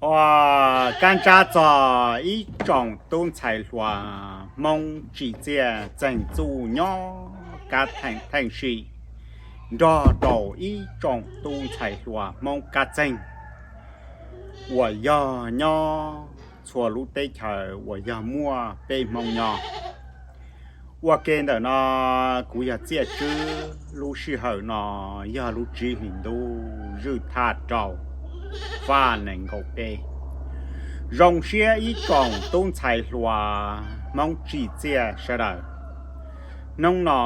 Ua, kab ntsab txog ib tsoom tub ntxhais hluas Hmoob tsim txiaj txeeg txuj nyob kab theej theej sim nrog rau ib tsoom tub ntxhais hluas Hmoob kab txeeg uas yog nyob txhua lub teb chaws uas yog muaj peb Hmoob nyob. Ua ke ntawm no, kuv yog Txiaj Tswb, lub sij hawm no yog lub tsib hlis ntuj zwj thaj rau faj nees nkaum peb. Zoo siab ib tsoom tub ntxhais hluas Hmoob tsim txiaj sawv daws. Hnub no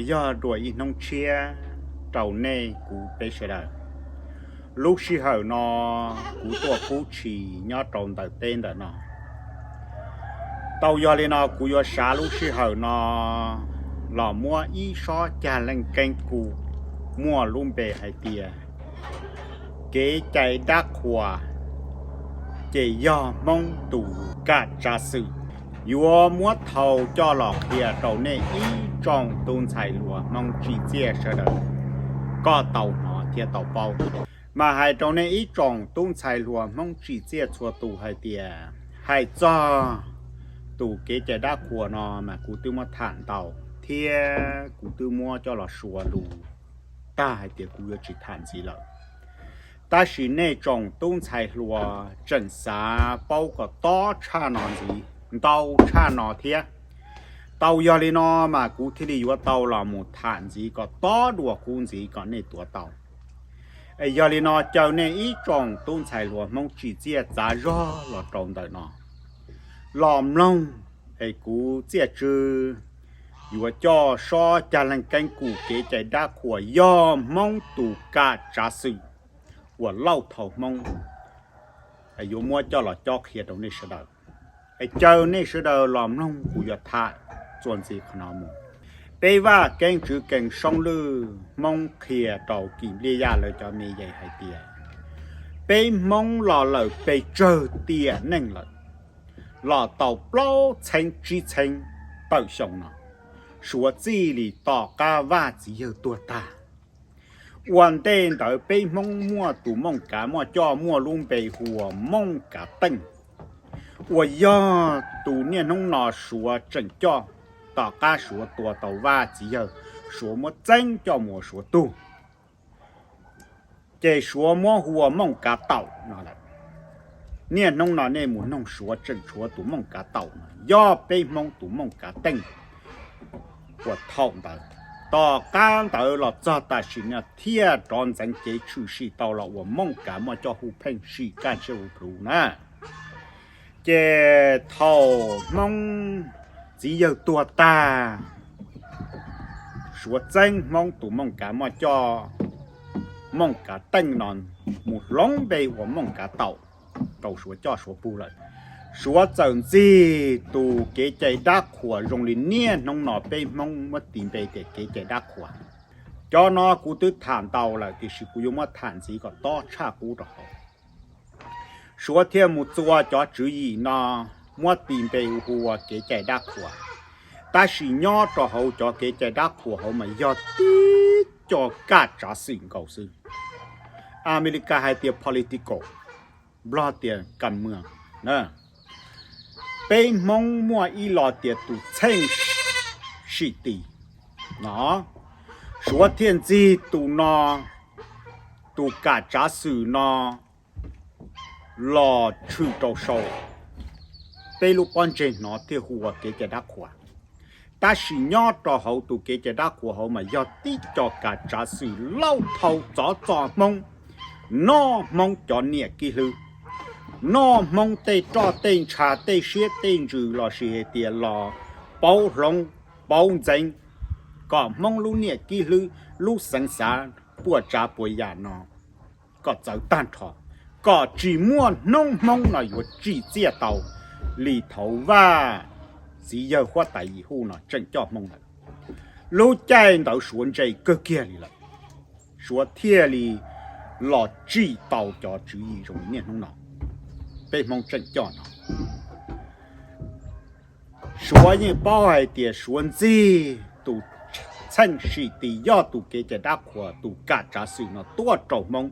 yog dua ib hnub tshiab rau nej kuv peb sawv daws. Lub sij hawm no kuv tuaj kub tshis nyob rau ntawm teb ntawm no. Tau yog li no kuv yuav xav lub sij hawm no los muab ib sob cag leej keeb kuj muaj lub npe hais tias kev cai dab qhuas, ces yog Hmoob tus kam tsav xwm, yuav muab thau coj los qhia rau nej ib tsoom tub ntxhais hluas Hmoob tsim txiaj sawv daws kom tau hnov thiab tau paub. Mas hais rau nej ib tsoom tub ntxhais hluas Hmoob tsim txiaj txhua tus hais tias, hais txog tus kev cai dab qhuas no mas kuv twb muab tham ntau thiab kuv twb muab coj los suav lus tag hais tias kuv yuav tsis tham ntxiv lawm. Tab sis nej tsoom tub ntxhais hluas tseem xav paub kom tob tshaj no ntxiv, ntau tshaj no thiab. Tau yog li no mas kuv thiaj li yuav tau los mus tham ntxiv kom tob dua qub ntxiv kom nej tuav tau. Es yog li no caw nej ib tsoom tub ntxhais hluas Hmoob tsim txiaj txav zog los rau ntawm no los mloog, es kuv Txiaj Tswb yuav coj sob cag leej keeb kuj kev cai dab qhuas yog Hmoob tus kam tsav xwm uas lauj thau Hmoob yuav muab coj los cob qhia rau nej sawv daws. Es caw nej sawv daws los mloog kuv yuav tham txuas ntxiv qhov no mus. Peb Vaj Keeb Tswv Kees Soob Lwj Hmoob qhia rau Kim Npliaj Yaj lawv cov me yais hais tias, peb Hmoob los lawm pes tsawg tiam neej lawm, los tau plaub txheeb tsib txheeb tawm xyoo no, suav txij li tom qab Vaj txiv yawg tuag tag. Ua ntej ntawd peb Hmoob muaj tus Mooj Kav Muaj Coj muaj lub npe hu ua Mooj Kav Teej, uas yog tus niaj hnub no suav tseem coj. Tom qab suav tua tau Vaj txiv yawg, suav muab txeeb coj mus ua suav tug, ces suav muab hu ua Mooj Kav Taum no lawm. Niaj hnub no nej mus noog suav tseem tshuav tus Mooj Kav Taum no yog peb Hmoob tus Mooj Kav Teej uas thaum ntawd. Tom qab ntawd los txog tam sim no thiaj rov ntxeev cev tshwm sim tau los ua Mooj Kav Muaj Coj hu pheej sim kaj ntshiab hu plhuv na. Ces thaum Hmoob txiv yawg tuag tag, suav txeeb Hmoob tus Mooj Kav Muaj Coj, Mooj Kav Teej no mus hloov npe ua Mooj Kav Taum rau suav coj suav pug lawm. Suav txawm ntxig tus kev cai dab qhuas zoo li niaj hnub no peb Hmoob muab tis npe tias kev cai dab qhuas. Cov no kuv twb tham ntau lawm tiam sis kuv yuav muab tham ntxiv kom tob tshaj qub rau hauv. Suav thiaj mus txua cov tswv yim no muab tis npe hu ua kev cai dab qhuas. Tab sis nyob rau hauv cov kev cai dab qhuas hauv mas yog tib co kaj tsav xwm nkaus xwb. Amelikas hais tias political, Nplog tias kas mws. Peb Hmoob muaj ib lo tias tus txheej sim tis no, suav thiaj ntxig tus no, tus kam tsav xwm no los tshwm rau saum peb lub pob ntseg no thiaj hu ua kev cai dab qhuas. Tab sis nyob rau hauv tus kev cai dab qhuas hauv mas yog tib co kam tsav xwm lauj thau txov txo Hmoob, noj Hmoob cov niam kib hlwb, noj Hmoob tej roj tej ntsha tej siab tej ntsws lossis hais tias los pauv hloov pauv ntxeev kom Hmoob lub niam kib hlwb lub xeev xav puas tsav puas yam no kom txawv tag nrho, kom tsis muaj hnub Hmoob no yuav tsim txiaj tau li thaum Vaj txiv yawg huab tais yim huj no tseem coj Hmoob lawm. Lub caij ntawd suav ntse kawg kiag li lawm, suav thiaj li los tsim tau cov tswv yim zoo li niaj hnub no peb Hmoob tseem coj no. Suav yeej paub hais tias suav ntxig tus txheej sim tis yog tus kev cai dab qhuas tus kam tsav xwm no tuaj rau Hmoob,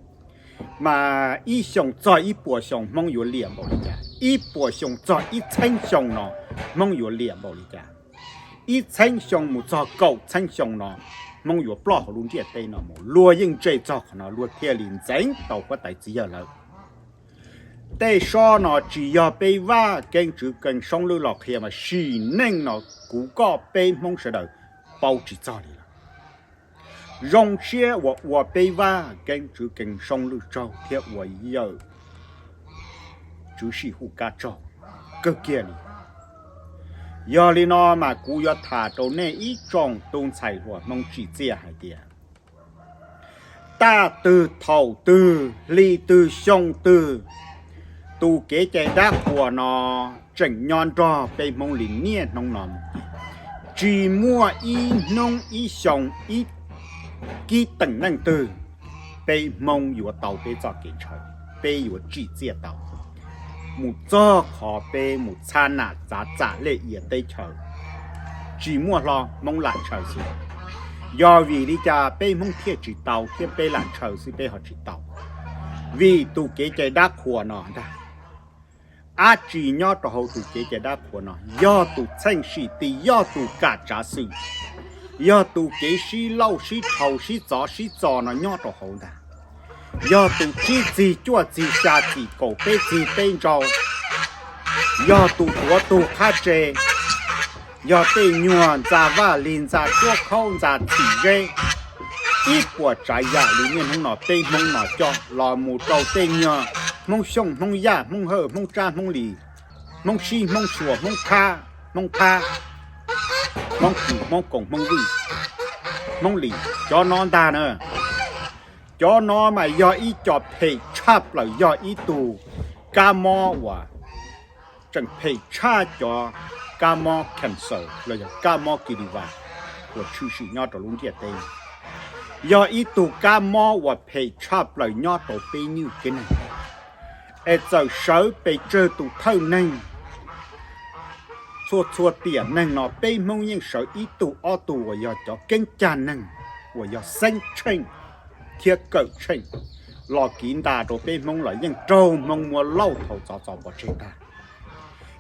Mas ib xyoo txog ib puas xyoo Hmoob yuav liam npaum li cas? Ib puas xyoo txog ib txheeb xyoo no Hmoob yuav liam npaum li cas? Ib txheeb xyoo mus txog kaum txheeb xyoo no Hmoob yuav ploj hauv lub ntiaj teb no mus. Luag yeej ntse txog qhov no luag thiaj li ntxeev tau huab tais txiv yawg lawm. Tej sob no tsis yog peb Vaj Keeb Tswv Kees Soob Lwj los qhia mas sim neej no kuv koj peb Hmoob sawv daws paub tsis txog li lawm. Zoo siab uas ua peb Vaj Keeb Tswv Kees Soob Lwj tsaug thiab ua yawm Tswv Sij Huj Kab tsaug kawg kiag li. Yog li no mas kuv yuav tham rau nej ib tsoom tub ntxhais hluas Hmoob tsim txiaj hais tias, taj twg thaum twg hli twg xyoo twg, tus kev cai dab qhuas no tseem nyob nrog peb Hmoob li niaj hnub no. Tsis muaj ib hnub ib xyoo ib kib teem neej twg peb Hmoob yuav tau peb txoj kev ntshaw, peb yuav tsim txiaj tau. Mus txog qhov peb mus txhab nam txav txam lej iav teb chaws, tsis muaj hlo, Hmoob lam ntshaw xwb. Yog vim li cas peb Hmoob thiaj tsis tau thiab peb lam ntshaw xwb peb ho tsis tau? Vim tus kev cai dab qhuas no ntag. Dab tsi nyob rau hauv tus kev cai dab qhuas no? Yog tus txheej sim tis, yog tus kam tsav xwm, yog tus kev sib lauj sib rhau sib txov sib txo no nyob rau hauv ntag. Yog tus tsib txig cuaj txig xya txim kaum peb txig peb ntsau, yog tus tuav tug qhab tse, yog tej nyuag ntxa vaj lig ntxa suab khaub ntxa txhim zeb, ib puas tsav yam li niaj hnub no peb Hmoob no coj los mus rau tej nyuag Hmoob Xyooj Hmoob Yaj Hmoob Hawj Hmoob Tsab Hmoob Lis, Hmoob Sib Hmoob Suas Hmoob Khab Hmoob Phab, Hmoob Kis Hmoob Koos Hmoob Vwj Hmoob Lis, cov no ntag na. Cov no mas yog ib co phem tshaj plaws, yog ib tug kab mob uas tseem phem tshaj cov kab mob cancer los yog kab mob kis lis vas uas tshwm sim nyob rau lub ntiaj teb. Yog ib tug kab mob uas phem tshaj plaws nyob rau peb nywj kev neeg. Es txawm sawv pes tsawg tus thawj neeg, txhua txhua tiam neeg no peb Hmoob yeej sawv ib tug ob tug uas yog cov keeb cag neeg uas yog xeeb tsheej thiab kawm tsheej los kiv nta rau peb Hmoob los yeej raug Hmoob muab lauj thau txov txo pov tseg tag.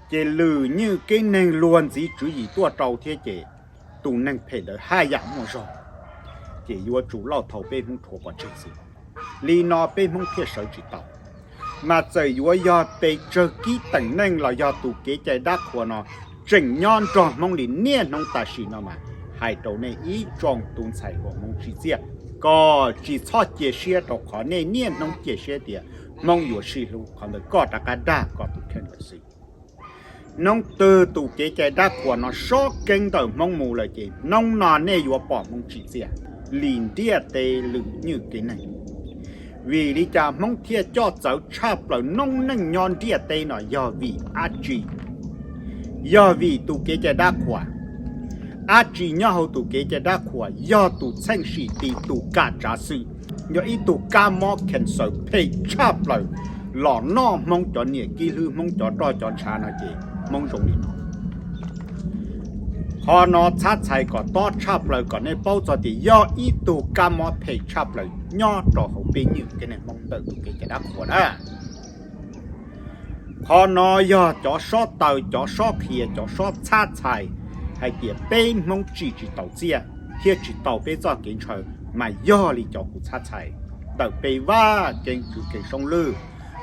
Ces lwm nywj kev neeg luag ntxiv tswv yim tuaj rau thiab ces tus neeg phem ntawd haj yam muaj zog, ces yuav tsum lauj thau peb Hmoob rhuav pov tseg xwb. Li no peb Hmoob thiaj sawv tsis tau. Mas txawm yuav yog pes tsawg kib teem neej los yog tus kev cai dab qhuas no tseem nyob nrog Hmoob li niaj hnub tam sim no mas hais rau nej ib tsoom tub ntxhais hluas Hmoob tsim txiaj kom tsis txhob cia siab rau qhov nej niaj hnub cia siab tias Hmoob yuav sib hlub, qhov ntawd koj rov qab dag koj tus kheej lawm xwb. Hnub twg tus kev cai dab qhuas no sob keeb ntawm Hmoob mus lawm ces hnub no nej yuav pom Hmoob tsim txiaj li ntiaj teb lwm nywj kev neeg. Vim li cas Hmoob thiaj coj txawv tshaj plaws noob neej nyob ntiaj teb no yog vim dab tsi? Yog vim tus kev cai dab qhuas. Dab tsi nyob hauv tus kev cai dab qhuas? Yog tus txheej sim tis, tus kam tsav xwm, yog ib tug kab mob cancer phem tshaj plaws los noj Hmoob cov niam kib hlwb, Hmoob cov roj cov ntshav no ces Hmoob zoo li no. Qhov no txhab txhais kom tob tshaj plaws kom nej paub txog tias yog ib tug kab mob phem tshaj plaws nyob rau hauv peb nywj kev neeg Hmoob ntawm tus kev cai dab qhuas na. Qhov no yog cov sob taw, cov sob qhia, cov sob txhab txhais hais tias peb Hmoob tsim tsis tau txiaj thiab tsis tau peb txoj kev ntshaw, mas yog li cov kuv txhab txhais ntawm peb Vaj Keeb Tswv Kees Soob Lwj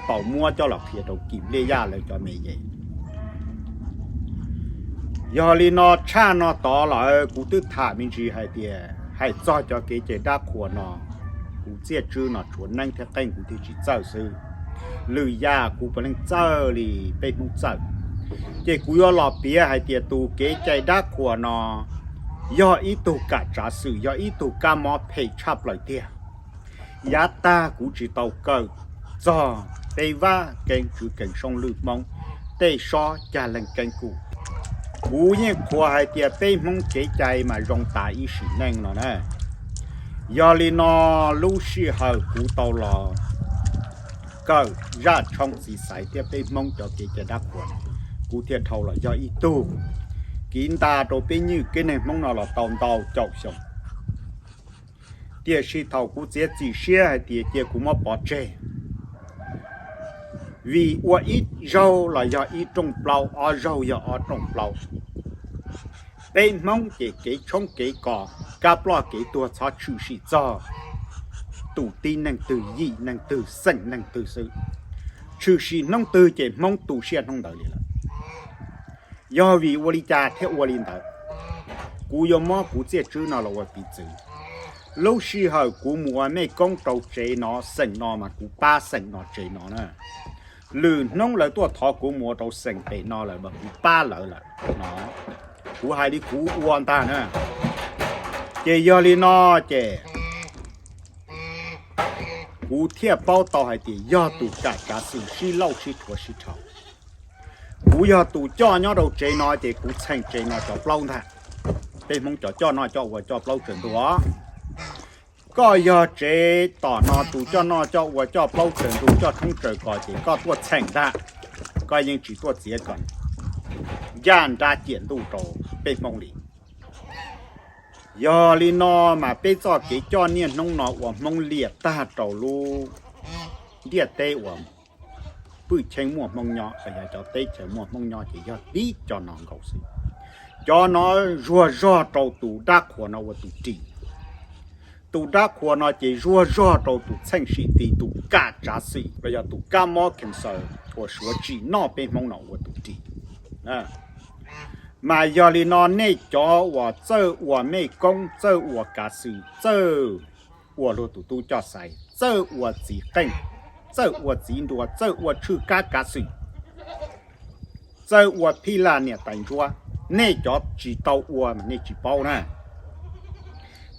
tau muab coj los qhia rau Kim Liaj Yaj lawv cov me yees. Yog li no tshaj no tod lawm kuv twb tham me ntsis hais tias hais txog cov kev cai dab qhuas no, kuv txiaj tswb no tshuav neeb thiab qeej kuv thiaj tsis txawj xwb. Lwm yam kuv puav leej txawj li peb Hmoob txawj. Ces kuv yuav los piav hais tias tus kev cai dab qhuas no yog ib tug kam tsav xwm, yog ib tug kab mob phem tshaj plaws tiag. Yav tag kuv tsis tau kawm txog peb Vaj Keeb Tswv Kees Soob Lwj Hmoob tej sob cag leeg keeb kuj. Kuv yeej qhuas hais tias peb Hmoob kev cai mas zoo tas ib sim neej no na. Yog li no lub sij hawm kuv tau los kawm zaj tshoob txiv xaiv thiab peb Hmoob cov kev cai dab qhuas, kuv thiaj dhau los yog ib tug kiv nta rau peb nywj kev neeg Hmoob no los tau ntau caum xyoo. Tiam sis thaum kuv txiav txim siab hais tias cia kuv muab pov tseg, vim ua ib zaug los yog ib rooj plaub, ob zaug yog ob rooj plaub. Peb Hmoob ces kev tshoob kev kos, kab ploj kev tuag txhob tshwm sim txog tus tib neeg twg, yim neeg twg, xeem neeg twg xwb. Tshwm sim hnub twg ces Hmoob tu siab hnub ntawd li lawm. Yog vim ua li cas thiaj ua li ntawd? Kuv yuav muab kuv txiaj ntsig no los ua piv txwv. Lub sij hawm kuv mus ua mej koob rau tsev no xeem no mas kuv pab xeem no tsev no na. Lwm hnub lawv tuaj thov kuv mus ua rau xeem pem no lawm mas kuv pab lawv lawm no. Kuv hais li kuv ua ntag na. Ces yog li no ces kuv thiaj paub tau hais tias yog tus kam tsav xwm sib lauj sib rhuav sib rhau. Kuv yog tus coj nyob rau tsev no ces kuv txheem tsev no cov plaub ntag. Peb Hmoob cov coj noj coj ua coj plaub tsaws ntuj. Koj yog tsev tom no tus coj noj coj ua coj plaub tsaws ntuj coj tshoob tsaws kos ces koj tuaj txheem ntag. Koj yeej tsis tuaj txiav kom ncaj nrab ciam ntuj rau peb Hmoob li. Yog li no mas peb txoj kev coj niaj hnub no ua Hmoob liam tag rau lub ntiaj teb uas pwj cheeb muaj Hmoob nyob los yog cov teb chaws muaj Hmoob nyob ces yog tib co no nkaus xwb. Cov no zuag zog rau tus dab qhuas no ua tus ris. Tus dab qhuas no ces zuag zog rau tus txheej sim tis, tus kam tsav xwm los yog tus kab mob cancer uas suav tsim noj peb Hmoob no ua tus ris. Mas yog li no nej cov uas txawj ua mej koob, txawj ua kav xwm, txawj ua luag tus tub coj xaiv, txawj ua txiv qeej, txawj ua txiv nruas, txawj ua tshwj kab kav xwm, txawj ua phij laj niam tais ntsuab, nej cov tsis tau ua mas nej tsis paub na.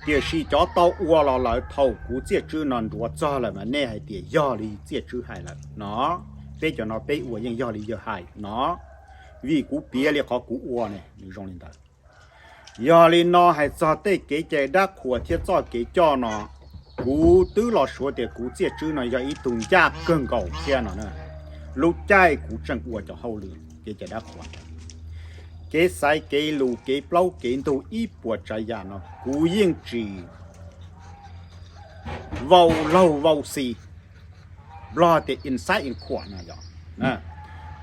Tiam sis cov tau ua los lawm thaum kuv txiaj ntsig no nruav txog lawm mas nej hais tias yog li txiaj ntsig hais lawm no. Peb cov no peb ua yeej yog li yawg hais no, vim kuv piav li qhov kuv ua ne, nws zoo li ntawd. Yog li no hais txog tej kev cai dab qhuas thiab txoj kev coj no, kuv twb los suav tias kuv txiaj ntsig no yog ib tug ncaj kawg nkaus thiab no na. Lub caij kuv tseem ua cov hauj lwm kev cai dab qhuas, kev xaiv kev lus kev plaub kev ntug ib puas tsav yam no kuv yeej tsis vau laug vau xis, Nplog tias inside in court no yog,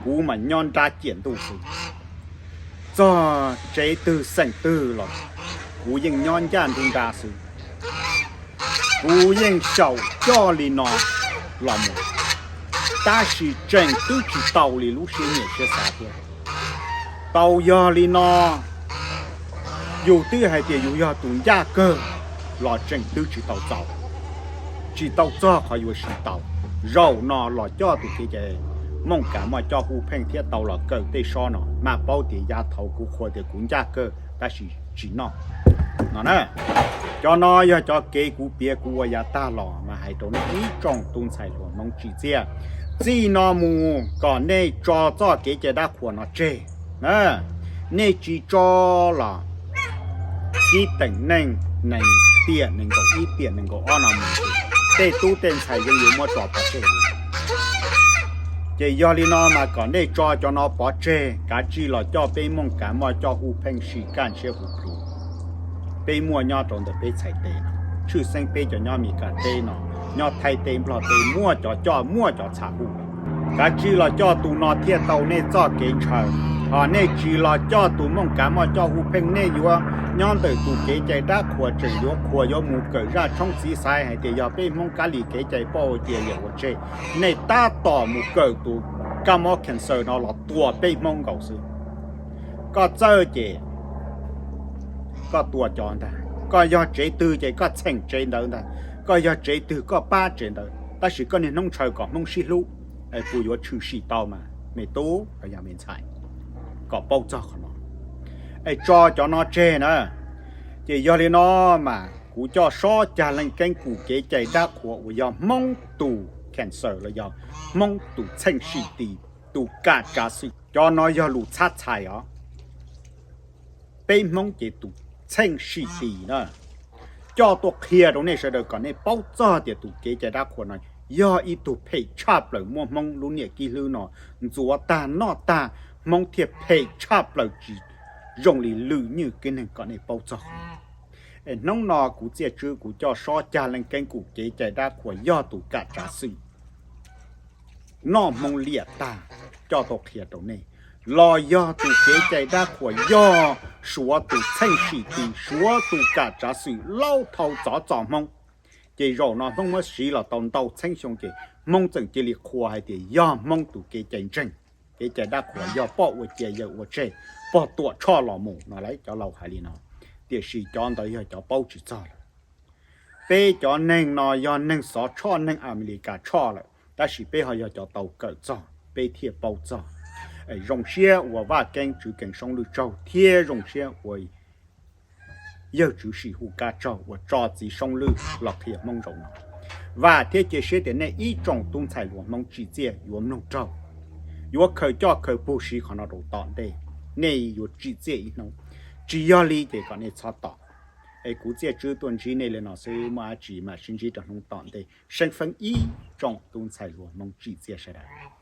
kuv mas nyob nrab ciam ntuj xwb. Txog tsev twg xeem twg los kuv yeej nyob ncaj nruab nrab xwb. Kuv yeej xyaum coj li no los mus, tab sis tseem twb tsis tau li lub siab nyiam siab xav thiab. Tau yog li no, yus twb hais tias yus yog tus ncaj kawg los tseem twb tsis tau txaus, tsis tau txog qhov yuav siv tau. Zaum no los coj tus kev cai mooj kav muaj coj hu pheej thiab tau los kawm tej sob no mas paub tias yav thaud kuv qhuas tias kuv ncaj kawg tab sis tsis noj no na. Cov no yog cov kev kuv piav kuv ua yav tag los mas hais rau nej ib tsoom tub ntxhais hluas Hmoob tsim txiaj. Txij no mus kom nej tso txoj kev cai dab qhuas no tseg. Nej tsis tso los xib teem neej nees tiam nees nkaum ib tiam nees nkaum ob no mus, tej tub tej ntxhais yeej yuav muab tso pov tseg. Ces yog li no mas kom nej tso cov no pov tseg, kav tsij los coj peb mooj kav muaj coj hu pheej sim kaj ntshiab hu plhu. Peb muaj nyob rau ntawm peb txhais tes no, tshwj xeeb peb cov nyob Mes Kas teb no, nyob Thaib teb Nplog teb muaj cov coj muaj cov txha hu. Kav tsij los coj tus no thiaj tau nej txoj kev ntshaw. Ho nej tsis los coj tus mooj kav muaj coj hu pheej, nej yuav nyob ntawm tus kev cai dab qhuas tseem yuav qhuas yuav mus kawm zaj tshoob txiv xaiv hais tias yog peb Hmoob kab li kev cai pauj cia yam ua tseg. Nej tab tom mus kawm tus kab mob cancer no los tua peb Hmoob nkaus xwb. Koj txawj ces koj tua cov ntag, koj yog tsev twg ces koj txheem tsev ntawd ntag, koj yog tsev twg koj pab tsev ntawd, tab sis koj niaj hnub ntshaw kom Hmoob sib hlub, es kuv yuav tshwm sim tau mas me tub los yog me ntxhais, kom paub txog qhov no. Es tso cov no tseg na. Ces yog li no mas kuv coj sob cag leej keeb kum kev cai dab qhuas uas yog Hmoob tus cancer los yog Hmoob tus txheej sim tis, tus kam tsav xwm. Cov no yog lus txhab txhais os. Peb Hmoob ces tus txheej sim tis na, coj tuaj qhia rau nej sawv daws kom nej paub txog tias tus kev cai dab qhuas no yog ib tug phem tshaj plaws muab Hmoob lub niam kib hlwb no ntxuav tag noj tag, Hmoob thiaj phem tshaj plaws tsis zoo li lwm nywj kev neeg kom nej paub txog qhov no. Es hnub no kuv Txiaj Tswb kuv coj Sob Cag Leej Keeb kuv kev cai dab qhuas yog tus kam tsav xwm noj Hmoob liam tag coj tau qhia rau nej, los yog tus kev cai dab qhuas yog Suav tus txheej sim tis, Suav tus kam tsav xwm laub thau txov txom Hmoob. Ces zaum no Hmoob muab siv los tau ntau txheeb xyoo ces Hmoob txawm cia li qhuas hais tias yog Hmoob tus kev cai ntseeg, kev cai dab qhuas yog poj ua cia yawg ua tseg, pog Tuam Tshoj los mus no lawv cov laus hais li no. Tiam sis cov ntawd yog cov paub tsis txog lawm. Peb cov neeg no yog neeg Xov Tshoj neeg Amelikas Tshoj lawm, tab sis peb ho yog cov tau kawm txog peb thiaj paub txog. Zoo siab ua Vaj Keeb Tswv Kees Soob Lwj tsaug thiab zoo siab ua yawg Tswv Sim Hu Kab tsaug uas tso txiv Soob Lwj los qhia Hmoob zaum no. Vam thiab cia siab tias nej ib tsoom tub ntxhais hluas Hmoob tsim txiaj yuav mloog raug, yuav khaws coj khaws pug siv qhov no rau tom ntej, nej yuav tsim txiaj ib hnub. Tsis yog li ces kom nej txhob tom. Es kuv Txiaj Tswb tuaj ntsib nej li no xwb, muaj dab tsi mam sib ntsib rau hnub tom ntej. Seeb feeb ib tsoom tub ntxhais hluas Hmoob tsim txiaj sawv daws.